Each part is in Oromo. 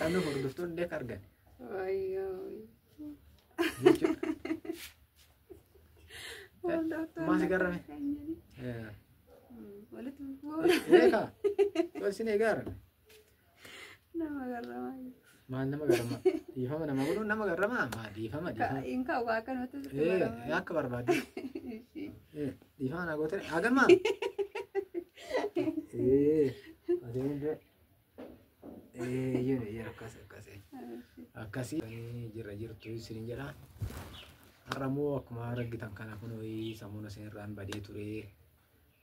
Qabnu hordoftoonni illee akka argan. Wayyoo. Jechuudha. Hordoftoonni Maal si garrame? kan jedhu. Walitti bu'uura. Eegaa. Tolsin eegaara. Nama garramaa. Maal nama garramaa? Dhiifama nama godhuun nama garramaa? Maal dhiifama dhiifama. Hin ka'u akkanumatti sitti Ee baramaa. akka barbaadde. Dhiifama naa goote hagamaa. Ee adeemu ee yene yene akkas akkas akkasii jirra jirtu isin jedha. Har'a immoo akkuma argitan kana kun samuuna isinirraan badee ture.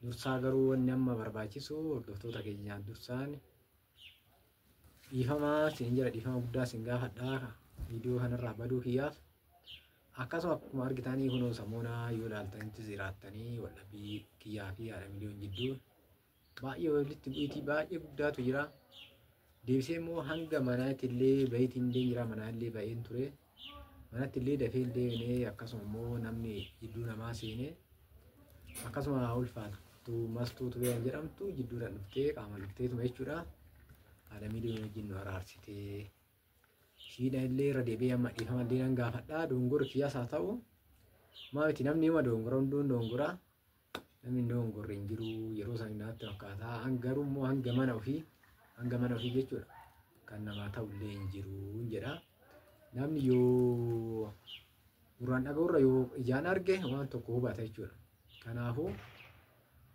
Dursaa garuu wanni amma barbaachisu hordoftoota keenyaan dursaan dhiifama isin jedha, dhiifama guddaa isin gaafadha viidiyoo kanarraa baduu kiyyaaf. Akkasuma akkuma argitanii kunoo samuuna yoo ilaaltanitti jiraattanii waldhabbii kiyyaa fi haadha miliyoon jidduu baay'ee walitti bu'iitii baay'ee guddaatu jira. Deebisee immoo hanga manaatti illee bahiitiin illee jira, manaa illee ba'een ture. Manatti illee dafee illee deemee akkasuma immoo namni jidduu namaa seenee akkasuma ulfaattu mastuu tureen jedhamtu jidduudhaan dhuftee qaama dhufteetuma jechuudha. Haadha miliyoon wajjin nu araarsitee siidha illee irra deebi'ee amma dhiifama illee nan gaafadha. Dongora kiyyaas haa ta'u maa miti namni hima dongora hunduun dongora namni hin dongorre hin jiru yeroo sana natti fakkaata. Garuu immoo hanga mana ofii jechuudha kan namaa ta'u illee hin jiru jedha. Namni yoo gurraan dhaga'urra yoo ijaan arge waan tokko hubata jechuudha. Kanaafuu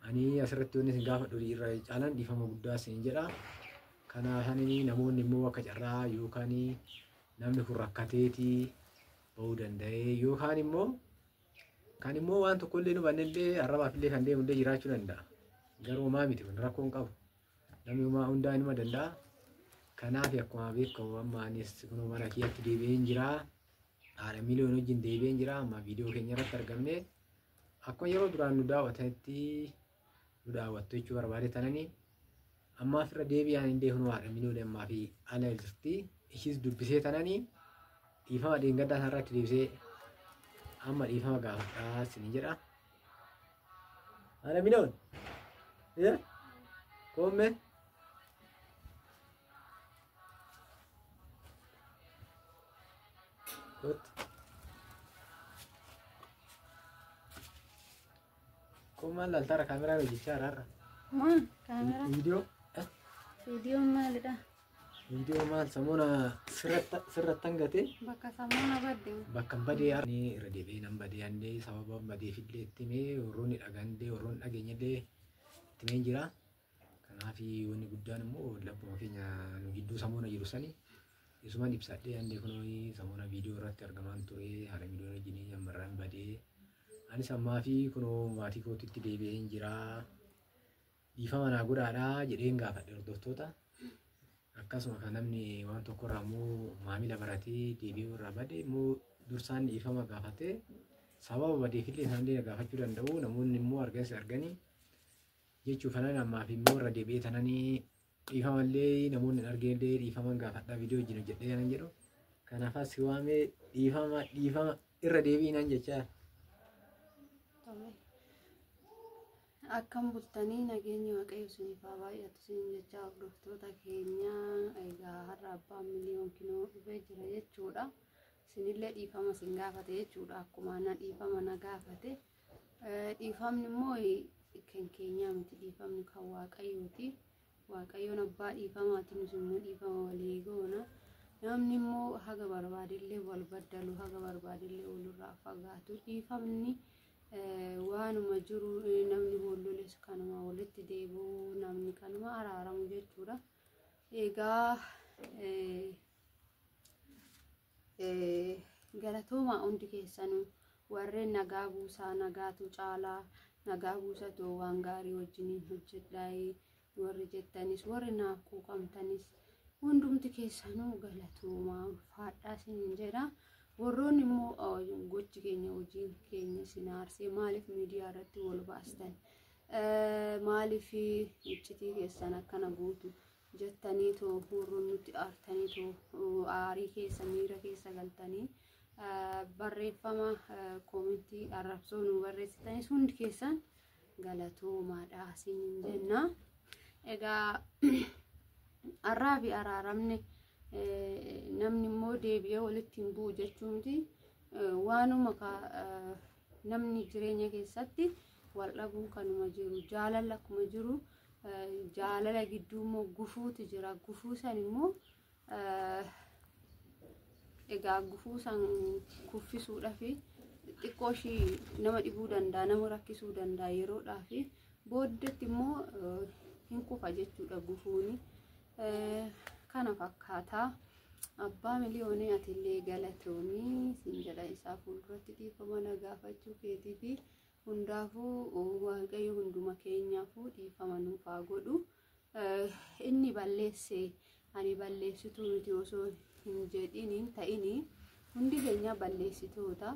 ani asirratti wanni isin gaafadhu irra caalaan dhiifama guddaa isin jedha. Kanaaf namoonni immoo akka carraa yookaan namni kun rakkateetii ba'uu danda'ee yookaan immoo kan immoo waan tokko illee nu bannellee arrabaaf illee kan deemu illee jiraachuu danda'a. Garuu homaa miti kun rakkoo hin qabu. Namni homaa hundaa inuma danda'a. Kanaaf akkuma beekamu amma anis kunoo mana kiyyatti deebi'een jira. Haadha miliyoon wajjin deebi'een jira. Amma viidiyoo keenya irratti argamne akkuma yeroo duraan nu daawwatanitti nu daawwattu jechuu barbaade tananii ammaaf irra deebi'aan illee kunoo haadha miliyoon ammaa fi ala jirti. Ishiis dubbisee tananii dhiifama dheengaddaa sanarratti deebisee amma dhiifama gaafadhaa isin jedha. Haadha miliyoon koommee. Kottu. Kun maal laaltaara kaameraan hojjechaa jira har'a. Maal kaameraa? Viidiyoo. Viidiyoon maalidha? Viidiyoo maal samuuna sirratti hangatee Bakka samuuna badde. bakka hin badee har'a irra deebi'ee nan badee annee sababa badeef illee itti himee warroonni dhagaan illee warroonni dhageenya illee itti himee jira. Kanaaf wanni guddaan immoo labbuma keenya nu gidduu samuuna jiru sani isumaan ibsadhee annee kunoo samuuna viidiyoo irratti argamaan ture haadha miliyoon wajjin ammarraan badee anis ammaa fi kunoo maatii kootitti deebi'een jira. Dhiifama naa godhaadhaa jedheen gaafadhe hordoftoota. Akkasuma kan namni waan tokko irraa immoo maamila baratee deebi'uu irraa bade immoo dursaan dhiifama gaafatee sababa badeefillee isaanillee gaafachuu danda'u namoonni immoo arganis arganii jechuu kanan ammaaf immoo irra deebi'ee tananii dhiifamallee namoonni hin arginellee dhiifaman gaafadhaa viidiyoo wajjin hojjedhee kanan jedhu. Kanaaf as waamee dhiifama dhiifama irra deebi'inaan jechaa. Tole. Akkam bultanii nageenyi waaqayyo isiniif haa baay'atu isin jechaa hordoftoota keenya egaa har'a abbaan miliyoon kinoo dhufee jira jechuudha. Isinillee dhiifama isin gaafate jechuudha. Akkuma ana dhiifama na gaafate. Dhiifamni immoo kan keenyaa miti, dhiifamni kan waaqayyooti. Waaqayyoon abbaa dhiifamaati, nus immoo dhiifama walii goona. Namni immoo haga barbaadellee wal baddalu, haga barbaadellee walirraa fagaatu. Dhiifamni waanuma jiru namni wal kanuma walitti deebi'u, namni kanuma araaramu jechuudha. Egaa galatoomaa hundi keessanuu warreen nagaa buusaa, nagaatu caalaa, nagaa buusatoo waan gaarii wajjiniin hojjedhaa warri jettanis warri naaf quuqamtanis hundumti keessanuu galatoomaa ulfaadhaa isiniin jedha. Warroonni immoo gochi keenya hojiin keenya isin aarsee maaliif miidiyaa irratti wal baastan, maaliif iccitii keessan akkana guutu jettanii too warroonni nutti aartanii too aarii keessa miira keessa galtanii barreeffama koomentii arrabsoo nu barreessitanis hundi keessan galatoomaadha isiniin jenna. Egaa arraa fi araaramne Namni immoo deebi'ee walitti hin bu'u jechuu miti. Waanuma namni jireenya keessatti wal dhabuun kanuma jiru. Jaalalli akkuma jiru jaalala gidduu immoo gufuutu jira. Gufuu san immoo egaa gufuu san kuffisuudhaaf xiqqoo ishii nama dhibuu danda'a, nama rakkisuu danda'a yeroodhaaf. Booddeetti immoo hin kufa jechuudha gufuuni. Kana fakkaataa. Abbaa Miliyoonii atillee galatoomii siin jedha isaa fuulduratti dhiifama na gaafachuu keetii fi hundaafuu Waaqayyo hunduma keenyaafuu dhiifama nuuf haa godhu. Inni balleesse ani balleessituu miti osoo hin jedhin hin ta'ini hundi keenya balleessitoota.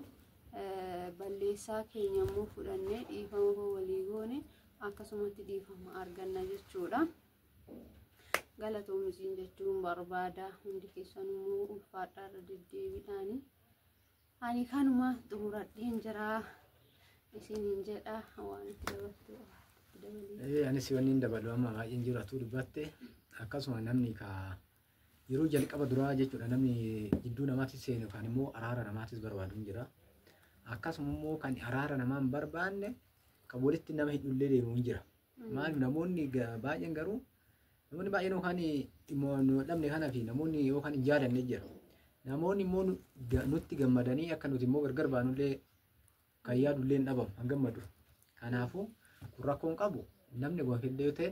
Balleessaa keenya immoo fudhannee dhiifama walii goone akkasumatti dhiifama arganna jechuudha. Galatoomisiin jechuun barbaada. Hundi keessan immoo ulfaadhaa irra deddeebiidhaani. Ani kanuma xumuradheen jira isiniin jedha waan itti dabaltu itti dabalii. Anis wanni hin dabalu amma baay'een jiru atuu dubbatte akkasuma namni ka yeroo jalqaba duraa jechuudha namni jidduu namaatti seenu kan immoo araara namaatis barbaadu hin jira. Akkasuma immoo kan araara namaa hin barbaanne kan walitti nama hidhullee deemu hin jira. Maaliif namoonni baay'een garuu namoonni baay'een yookaan immoo nu dhabne kanaa fi namoonni yookaan hin jaalanne jira. Namoonni immoo nutti gammadanii akka nuti immoo gargar baanullee kan yaadullee hin dhabamu hin gammadu. Kanaafuu kun rakkoon qabu namni gonfillee yoo ta'e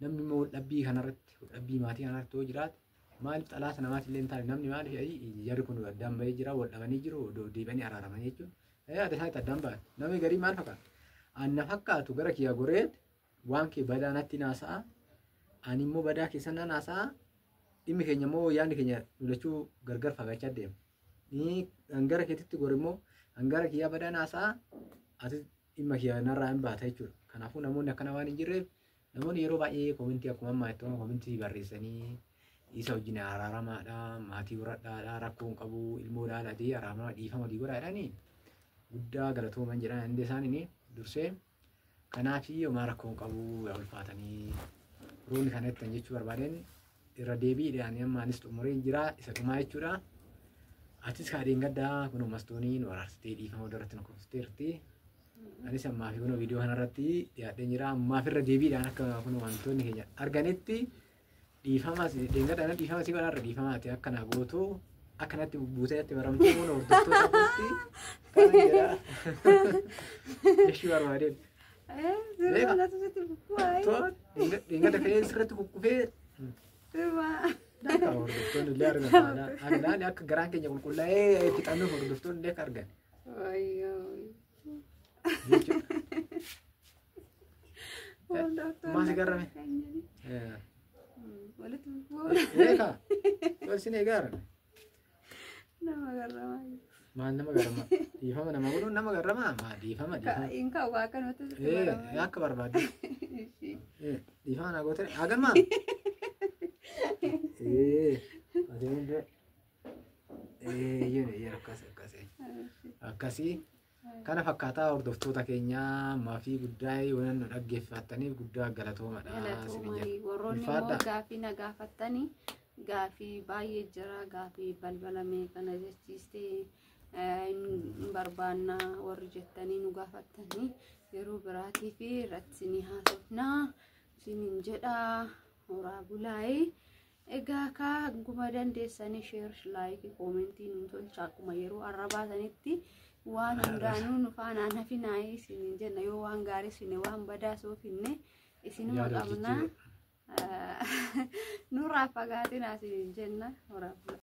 namni immoo dhabbii kanarratti dhabbii maatii kanarratti yoo jiraate maaliif xalaata namaatti illee hin taane namni maaliif jarri kun addaan bahee jira wal dhabanii jiru deebi'anii araaramanii jechuudha. Yaada isaatti addaan bahan namni garii maal fakkaata? Anna fakkaatu gara kiyya goreet waan kee badaa natti naasa'a ani immoo badaa keessan nan haasa'a dhimmi keenya immoo yaadni keenya lulachuu gargar fagaachaa deema. Ni hangara keetitti gore immoo hangara kiyyaa badaa naasa'a ati dhimma kiyya narraa hin baata jechuudha. Kanaafuu namoonni akkana waan hin jirreef namoonni yeroo baay'ee koomentii akkuma ammaa itti koomentii barreessanii isa wajjin araaramaadha maatii horadhaadha rakkoo hin qabu ilmoo dhaalaatii araaramaa dhiifama walii godhaadhaani guddaa galatooman jedhan hundi isaanii dursee kanaaf homaa rakkoo hin qabu yaa ulfaatanii roonni kana jettan jechuu barbaadeen irra deebiidhaan amma anis xumuree jira isa dhumaa jechuudha. Atis kaadhiin gaddaa kunoo mastooniin waraarsitee dhiifama duratti nu kufteerti. Anis ammaa fi kunoo viidiyoo kanarratti dhiyaadheen jira. Ammaaf irra deebiidhaan akka kunoo wantoonni keenya arganitti dhiifama dheengadhaan dhiifama si godhaa irra dhiifamaati akka naa gootu akkanatti buutee itti baramtuu kunoo hordoftoota kootti kana jedha. Jechuu barbaadeen. Dheengadda ka'ee sirriitti kukkufee Akka hordoftoonni illee argan faana. Akka garaan keenya qulqullaa'ee fixannuuf hordoftoonni illee akka argan. Jechuudha. Maal si garrame? Walitti Beekaa? Tolsin eegaara. Nama garramaa. Maal nama garrama? Dhiifama nama godhuun nama garramaa? Maal dhiifama dhiifama. Hin ka'u akkanumatti sitti baramaa. Akka barbaaddu. Dhiifama naa goote hagamaa? Akkas akkasii. Akkasii. Kana fakkaataa hordoftoota keenyaa maafi guddaa waan nu dhaggeeffattaniif guddaa galatoomadha. Galatoomanii warroonni immoo gaafii na gaafattanii gaafii baay'ee jira gaafii balbala meeqana jechiistee hin barbaanna warri jettanii nu gaafattanii yeroo biraatii fi irratti isinii haasofnaa isiniin jedha horaa bulaa'ee. Egaa kaa hanguma dandeessanii sheer laayikii koomentii nu tolcha akkuma yeroo arrabaatanitti waan hundaanuu nu faanaan hafinaayee isiniin jenna yoo waan gaarii isin waan badaa soofinne isinuma qabna nurraa fagaatinaa isiniin jenna horaa bulaa.